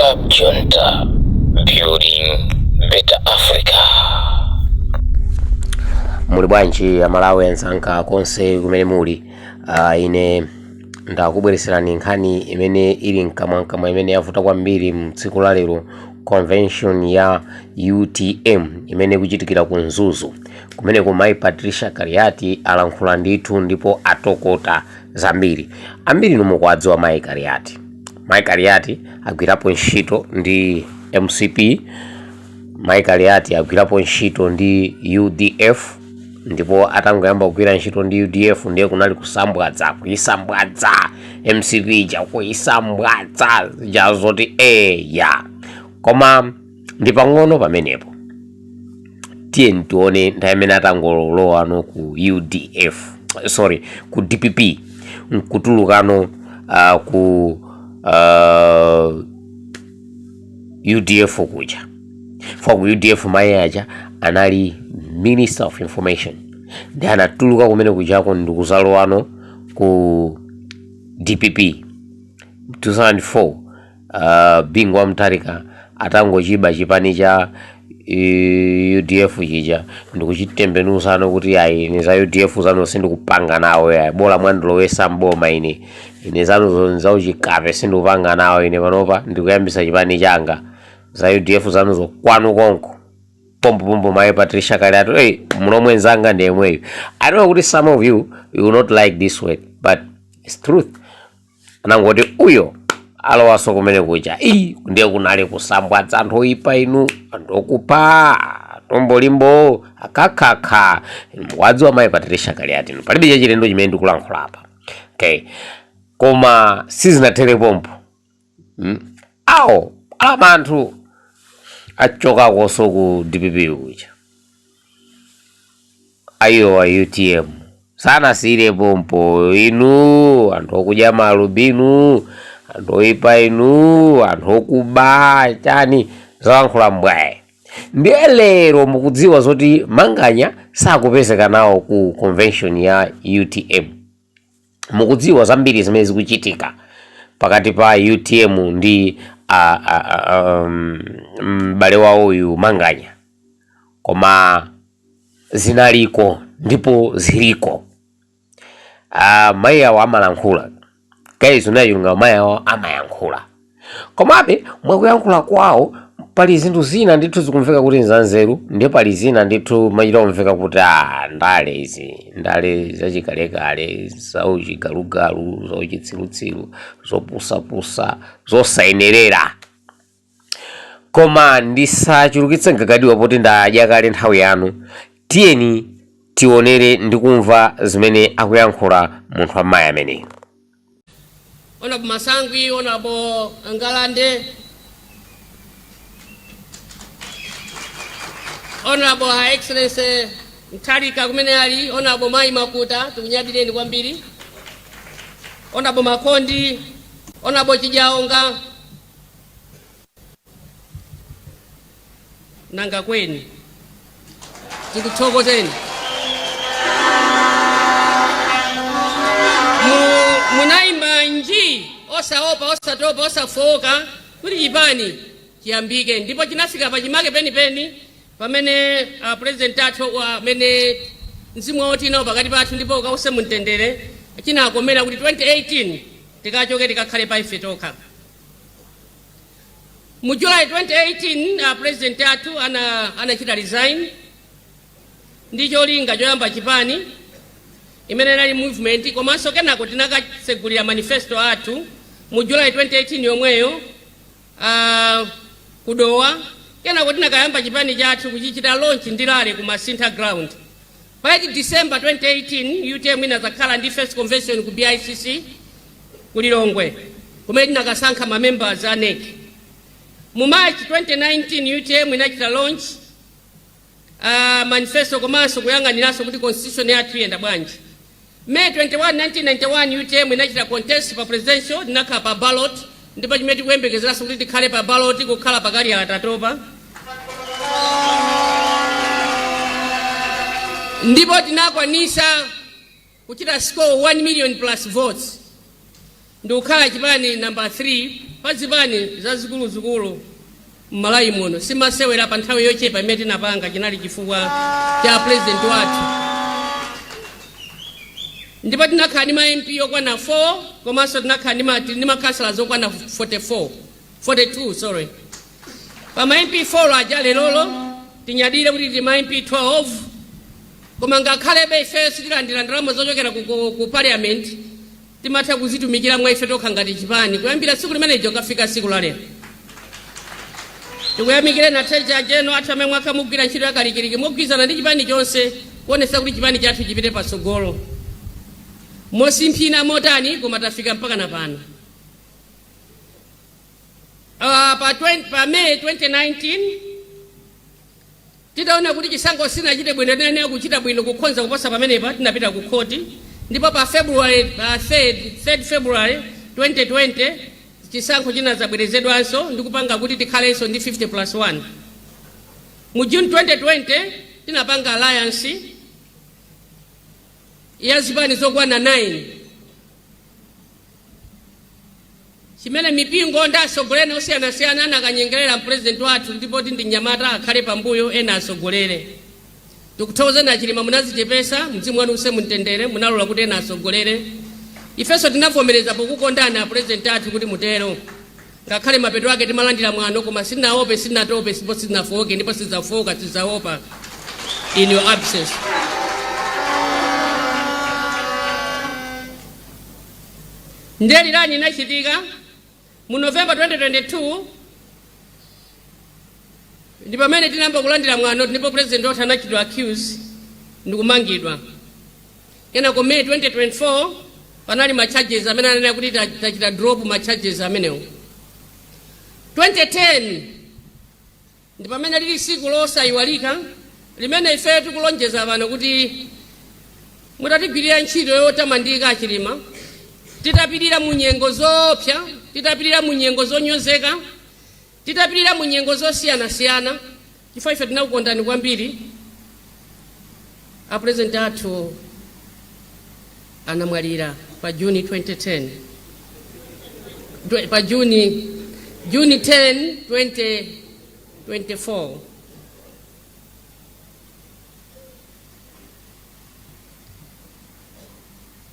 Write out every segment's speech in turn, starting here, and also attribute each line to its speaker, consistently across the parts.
Speaker 1: Club Junta, building better Africa.
Speaker 2: Muli bwanji Amalawi anzanga konse kumene muli? Ine ndakubweretserani nkhani imene ili mkamwamkamwa, imene yavuta kwambiri mtsiku la lero, convention ya UTM imene ikuchitikira ku Mzuzu. Kumeneko mayi Patricia Kaliati alankhula ndithu ndipo atokota zambiri. Ambiri inu mukuwadziwa mayi Kaliati. Mayi Kaliati agwirapo ntchito ndi MCP, mayi Kaliati agwirapo ntchito ndi UDF, ndipo atangoyamba kugwira ntchito ndi UDF ndiye kunali kusambwadza, kuyisambwadza MCP ija, kuyisambwadza ja zoti eya, koma ndi pang'ono pamenepo. Tiyeni tione nthawi imene atangolowano ku UDF, sorry, ku DPP, nkutulukano ku UDF kuja. For ku UDF mayi aja anali Minister of Information, ndi anatuluka kumene kujako ndikuzalowano ku DPP 2004. Bingu wa Mutharika atangochiba chipani cha UDF chija ndikuchitembenuzano kuti ayi, ine za UDF zanu sindikupanga nawo, ayi, bola mwandilowesa mboma ine, ine zanu zauchikape sindikupanga nawo, ine panopa ndikuyambisa chipani changa, za UDF zanuzo kwanu konko. Pompopompo mayi Patricia Kaliati, hey, mlomwe nzanga ndi yemweyo. I know kuti some of you, you will not like this word, but it's truth. Anangoti uyo alowaso kumene kuja, iyi ndiye kunali kusambwadza, anthu oyipa inu, anthu okupha, tombolimbo akakhakha. Wadziwa mayi Patricia Kaliati inu, palibe chachilendo chimene ndikulankhula apa, okay? Koma sizinathere pompo. Awo alama anthu achokakonso ku DPP kuja, ayiwa UTM sanasiyire pompo. Inu anthu okudya malubinu, anthu oyipa inu, anthu okuba chani, zalankhula mbwaye. Ndiye lero mukudziwa zoti Manganya sakupezeka nawo ku convention ya UTM. Mukudziwa zambiri zimene zikuchitika pakati pa UTM ndi m'bale wawo uyu Manganya, koma zinaliko ndipo ziliko. Mayi awo amalankhula, guys, unachilunga, mayi awo amayankhula, komabe mwakuyankhula kwawo pali zinthu zina ndithu zikumveka kuti nzanzeru, ndiye pali zina ndithu machita kumveka kuti ndale izi, ndale zachikalekale, zauchigalugalu, zauchitsirutsiru, zopusapusa, zosayenerera. Koma ndisachulukitse mgagadiwa poti ndadya kale nthawi yanu. Tiyeni tionere ndi kumva zimene akuyankhula munthu wamayi ameneyo.
Speaker 3: Honorable Masangwi, Honorable Ngalande, Honorable Her Excellency Mutharika kumene ali, Honorable Mai Makuta, tikunyadireni kwambiri, Honorable Makondi, Honorable Chijaonga, nanga kweni, tikuthokozeni. Munayimba nji osaopa, osatopa, osafowoka kuti chipani chiyambike, ndipo chinafika pachimake penipeni pamene president athu amene mzimu wawo tinawo pakati pathu ndipo ukause mumtendere, chinakomera kuti 2018 tikachoke tikakhale pa ife tokha. Mu July 2018 president athu anachita resign ndi cholinga choyamba chipani imene inali movement, komanso kenako tinakatsegulira manifesto athu mu July 2018 yomweyo kudowa. Kenako tinakayamba chipani chathu kuchichita launch ndi rally ku Masintha ground. Pa 8 December 2018 UTM inadzakhala ndi first convention ku BICC ku Lilongwe kumene tinakasankha ma members a NEC. Mu March 2019 UTM inachita launch manifesto komanso kuyang'aniranso kuti constitution yathu iyenda bwanji. May 21, 1991 UTM inachita contest pa presidential, tinakhala pa ballot, ndipo chimene tikuyembekezeranso kuti tikhale pa ballot, kukhala pakali atatopa, ndipo tinakwanisa kuchita score 1 million plus votes ndikukhala chipani number 3. pa zipani zazikuluzikulu m'Malawi muno. Simasewera pa nthawi yochepa imene tinapanga, chinali chifukwa cha president wathu. Ndipo tinakhala ndi ma MP okwana 4, komanso tinakhala ndi ma councillors okwana 44, 42, sorry. Pa ma MP 4 aja, lerolo tinyadire kuti tili ma MP 12. Koma ngakhalebe ifeyo sitilandira ndalama zochokera ku parliament, timatha kuzitumikira mwa ife tokha ngati chipani kuyambira tsiku limenejo kafika tsiku la lero. Tikuyamikire na treasurer general athu amene mwakhala mugwira ntchito yakalikiliki mogwirizana ndi chipani chonse kuonetsa kuti chipani chathu chipite patsogolo mosimphina motani, koma tafika mpaka na pano. Pa May 2019, titaona kuti chisankho sinachite bwino, tinayenera kuchita bwino kukhonza kuposa pamenepa, tinapita ku khoti. Ndipo pa February, pa 3rd February 2020, chisankho chinadzabwerezedwanso ndi kupanga kuti tikhalenso ndi 50 plus 1. Mu June 2020 tinapanga alliance ya zipani zokwana 9, chimene mipingo ndi atsogoleri osiyanasiyana anakanyengerera president wathu, ndipo ndi mnyamata, akhale pambuyo, ena asogolere. Tikuthokozeni Achilima, munazichepesa, mzimu wanu use mumtendere, munalola kuti ena asogolere. Ifenso tinavomereza pokukondani a president athu kuti mutero. Ngakhale mapeto ake timalandira mwano, koma sinaope, sinatope, ndipo sinafoke, ndipo sidzafoka, sidzaopa in your absence. Ndiye rerun inachitika mu November 2022, ndi pamene tinayamba kulandira mwano, ndipo president wathu anachitidwa accuse ndikumangidwa. Kenako May 2024 panali ma charges amene ananena kuti tachita drop ma charges amenewo. 2010 ndi pamene lili siku losayiwalika limene ife tikulonjeza pano kuti mutatigwirira ntchito yotamandika Achilima, titapirira mu nyengo zoopsa, titapirira mu nyengo zonyozeka, titapirira mu nyengo zosiyanasiyana, chifukwa ife tinakukondani kwambiri, a president athu anamwalira pa Juni 2010, pa Juni 10 2024.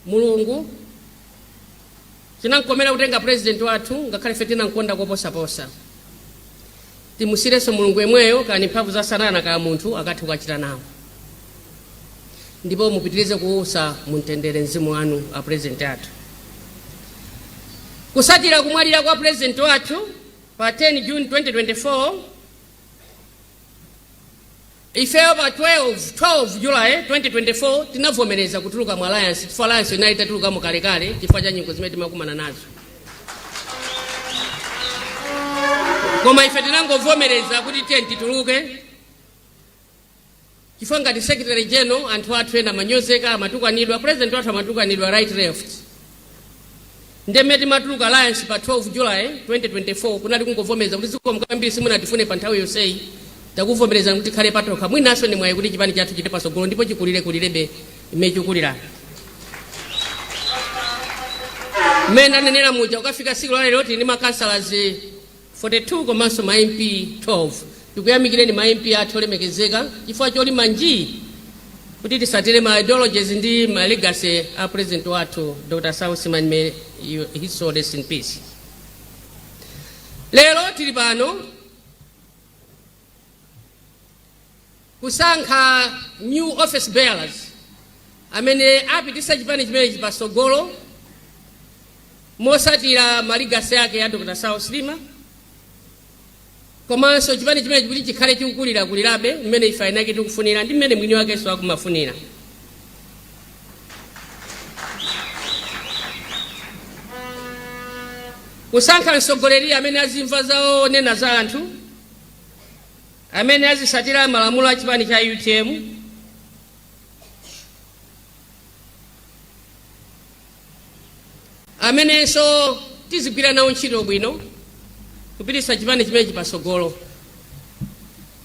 Speaker 3: Mulungu chinamkomera kutenga president wathu, ngakhale ife tinamkonda koposaposa. Timusirenso Mulungu yemweyo, kani mphamvu za Satana kaya munthu akathe kukachita nawo. Ndipo mupitirize kuusa mumtendere mzimu wanu, a president athu. Kusatira kumwalira kwa president wathu pa 10 June 2024, ifeyo pa 12 July 2024 tinavomereza kutuluka mu alliance, chifukwa alliance inali itatulukamo kalekale chifukwa cha nyengo zimene timakumana nazo. Koma ife tinangovomereza kuti tiye tituluke, chifukwa ngati secretary general anthu athu ena amanyozeka, amatukwanidwa, president wathu amatukanidwa right, left. Ndeme timatuluka alliance pa 12 July 2024 kunali kungovomereza kuti zikomo kwambiri, simunatifune pa nthawi yonseyi, takuvomerezani kuti tikhale patokha. Mwinanso ni mwayi kuti chipani chathu chite patsogolo ndipo chikulire kulirebe imene chikulira. Mmene ndanenera muja, ukafika tsiku la lero tili ndi ma councillors 42 komanso ma MP 12. Tikuyamikireni ma MP athu olemekezeka chifukwa cholima njii kuti tisatire ma ideologies ndi ma legacy a president wathu Dr. Saulos. May his soul rest in peace. Lero tili pano kusankha new office bearers amene apitisa chipani chimenechi patsogolo mosatira ma legacy ake ya Dr. Saulos Chilima, komanso chipani chimenechi kuti chikhale chikukulirakulirabe mmene ife ainake tikufunira ndi mmene mwini wakenso akumafunira. Kusankha mtsogoleri amene azimva zonena za anthu, amene azisatira malamulo a chipani cha UTM, amenenso tizigwira nawo ntchito bwino kupititsa chipani chimenechi patsogolo.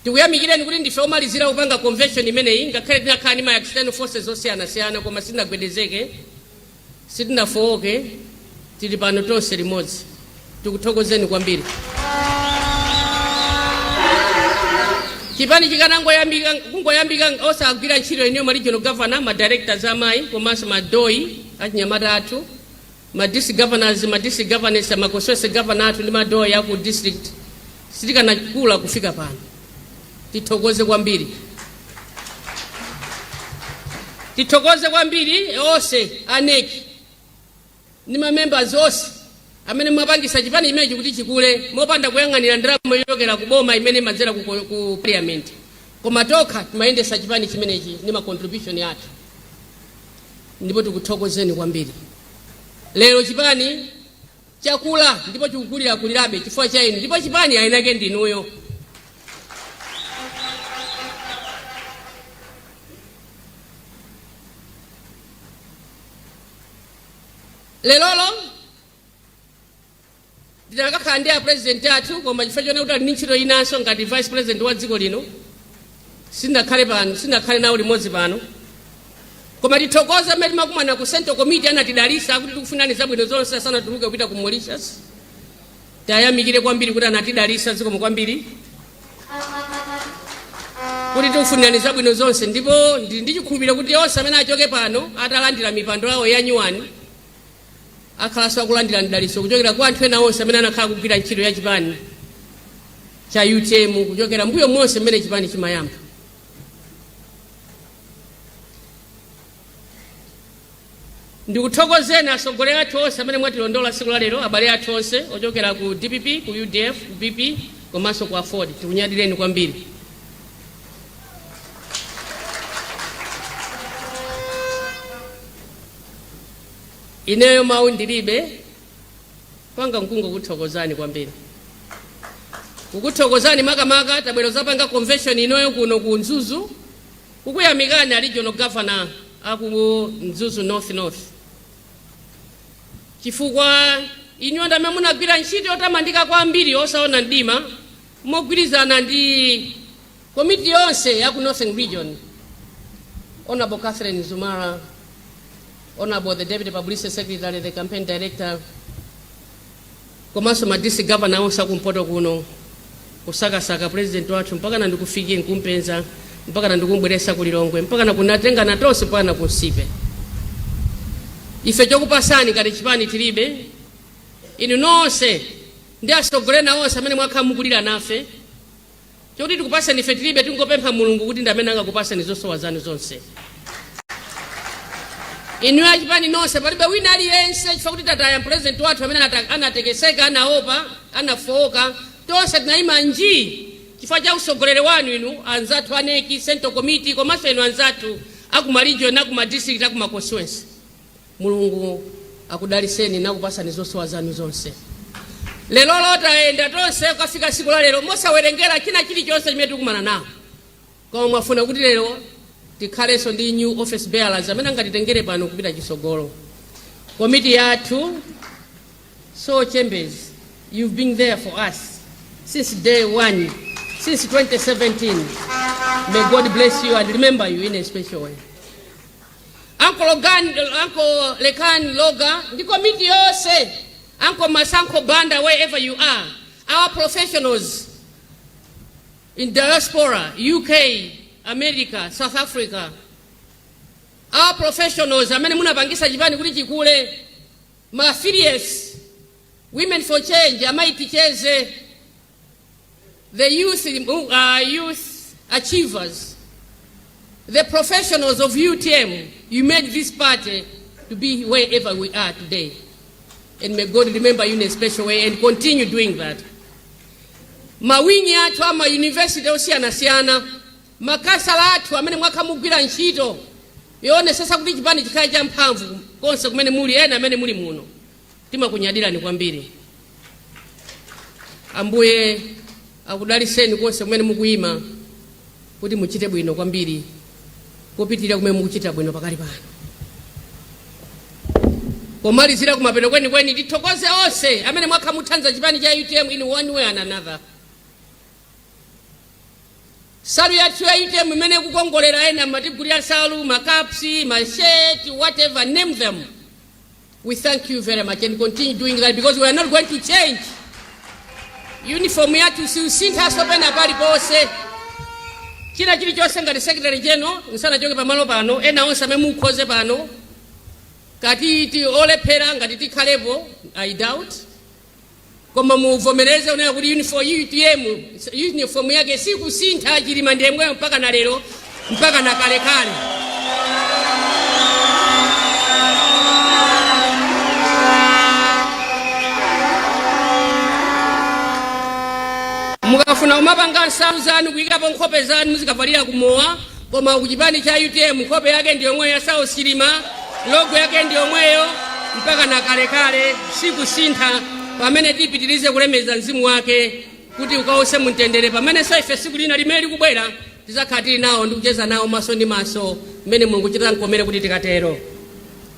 Speaker 3: Tikuyamikireni kuti ndife omalizira kupanga convention imeneyi, ngakhale tinakhala ndi ma external forces osiyanasiyana, koma sitinagwedezeke, sitinafowoke, tili pano tonse limodzi. Tikuthokozeni kwambiri. Chipani chikanangoyambika kungoyambika osagwira ntchito inuyo ma regional governor, ma directors amayi, komanso madoi achinyamata athu, ma district governors, ma district governors, ma constituency governor athu ndi madoi aku district, sitikanakula kufika pano. Tithokoze kwambiri, tithokoze kwambiri onse a NEC ndi ma members onse amene mwapangisa chipani chimenechi kuti chikule mopanda kuyang'anira ndalama yochokera ku boma imene imadzera ku parliament, koma tokha timayendesa chipani chimenechi ndi ma contribution athu, ndipo tikuthokozeni kwambiri. Lero chipani chakula ndipo chikukulira kulirabe chifukwa cha inu, ndipo chipani ainake ndinuyo. Lerolo ndinakakhala ndi a president athu, koma chifukwa chona kuti ali ndi ntchito inanso ngati vice president wa dziko lino, sindinakhale pano, sindinakhale nawo limodzi pano. Koma tithokoze amene timakumana ku central committee, anatidalisa kuti tikufunani zabwino zonse asanatuluke kupita ku Mauritius. Tayamikire kwambiri kuti anatidalisa. Zikomo kwambiri kuti tikufunirani zabwino zonse, ndipo ndili ndi chikhulupiriro kuti onse amene achoke pano atalandira mipando yawo ya nyuwani akhalanso akulandira mdaliso kuchokera kwa anthu ena onse amene anakhala kugwira ntchito ya chipani cha UTM kuchokera mbuyo monse mmene chipani chimayamba. Ndikuthokozeni atsogoleri athu onse amene mwatilondola tsiku la lero, abale athu onse ochokera ku DPP, ku UDF, ku PP komanso ku AFORD. Tikunyadireni kwambiri. Ineyo mawu ndilibe, panga nkungokuthokozani kwambiri, kukuthokozani makamaka tabwera zapanga convention inoyo kuno ku Mzuzu, kukuyamikani a regional governor aku Mzuzu North North, chifukwa inuyo ndi amene munagwira ntchito yotamandika kwambiri osaona mdima, mogwirizana ndi komiti yonse ya ku Northern Region, Honorable Catherine Zumara, Honorable the Deputy Publicity Secretary, the campaign director, komanso ma district governor onse akumpoto kuno, kusakasaka president wathu mpaka na ndikufikira nkumpeza, mpaka na ndikumbweresa ku Lilongwe, mpaka na kunatengana tonse mpaka na kunsipe. Ife chokupasani ngati chipani tilibe. Inu nonse ndi atsogoleri onse amene mwakhala mukulira nafe, chokuti tikupasani ife tilibe. Tingopempha Mulungu kuti ndi amene angakupasani zosowa zanu zonse. Inu achipani nonse, palibe wina aliyense, chifukwa kuti tataya president wathu amene anatekeseka, anaopa, anafowoka, tonse tinayima nji chifukwa cha usogoleri wanu, inu anzathu a NEC, central committee, komanso inu anzathu akuma region, akuma district, akuma constituency. Mulungu akudaliseni nakupasani zosowa zanu zonse. Lero tayenda tonse kukafika tsiku la lero mosawerengera china chilichonse chimene tikumana nawo, koma mwafuna kuti lero tikhalenso ndi new office bearers amene angatitengere pano kupita chisogolo. Komiti yathu, so Chambers, you've been there for us since day one, since 2017. May God bless you and remember you in a special way. Uncle Logan, Uncle Lekan Loga ndi komiti yonse, Uncle Masankho Banda, wherever you are, our professionals in diaspora, UK, America, South Africa, our professionals amene munapangisa chipani kuti chikule, ma affiliates, Women for Change, Amayi Ticheze, the youth achievers, the professionals of UTM, you made this party to be wherever we are today. And may God remember you in a special way and continue doing that. Ma wing athu ama university osiyanasiyana, makasala athu amene mwakhamugwira ntchito yoonetsetsa kuti chipani chikhale cha mphamvu konse kumene muli, ena amene muli muno, timakunyadirani kwambiri. Ambuye akudaliseni konse kumene mukuyima kuti muchite bwino kwambiri kupitirira kumene mukuchita bwino pakali pano. Pomalizira kumapeto kwenikweni, tithokoze onse amene mwakha muthandiza chipani cha UTM in one way and another. Salu yathu ya UTM imene kukongolera, ena matigulira salu, ma caps, ma shirt, whatever, name them, we thank you very much and continue doing that because we are not going to change. Uniform yathu siusinthaso pena paliponse, china chilichonse. Ngati secretary general, nsanachoke pamalo pano, ena onse amene mukhoze pano kati ti olephera ngati tikhalepo, I doubt, koma muvomereze unena kuti uniform UTM, uniform yake sikusintha. Chilima ndi yemweyo mpaka na lero, mpaka na kalekale. Mukafuna kumapanga nsalu zanu, kuyikapo nkhope zanu, muzikavalira kumowa, koma kuchipani cha UTM nkhope yake ndi yomweyo ya Saulos Chilima, logo yake ndi yomweyo mpaka na kalekale, sikusintha, pamene tipitirize kulemeza mzimu wake kuti ukawuse mumtendere, pamene saife siku lina limene likubwera tizakhala tili nawo ndi kucheza nawo maso ndi maso, mmene Mulungu chita nkomere kuti tikatero.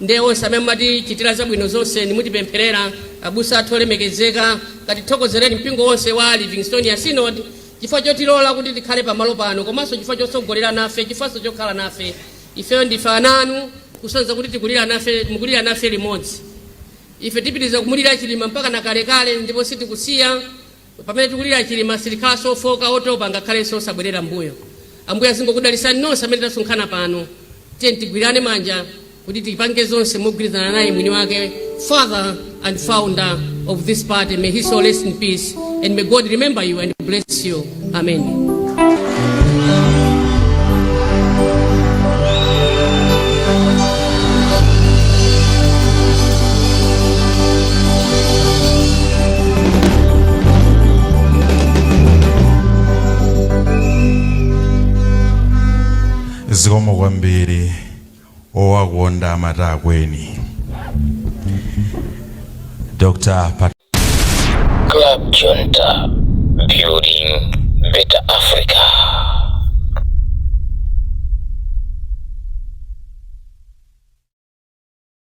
Speaker 3: Ndiye onse amene mumatichitira zabwino zonse, ndimutipempherera, abusa athu olemekezeka, katithokozereni mpingo wonse wa Livingstonia Synod chifukwa chotilola kuti tikhale pamalo pano, komanso chifukwa chotsogolera nafe, chifukwanso chokhala nafe. Ifeyo ndife ana anu, kusonyeza kuti tikulira nafe, mukulira nafe limodzi. Ife tipitiriza kumulira Chilima mpaka na kalekale, ndipo sitikusiya. Pamene tikulira Chilima, sitikhalanso ofoka, otopa, ngakhalenso osabwerera mbuyo. Ambuye azingokudalisani nonse amene tasonkhana pano. Tiye tigwirane manja kuti tipange zonse mogwirizana naye mwini wake, father and founder of this party. May his soul rest in peace and may God remember you and bless you. Amen.
Speaker 4: Zikomo kwambiri. Owakonda amati akweni, Dr. Pat.
Speaker 1: Club Junta, building better Africa.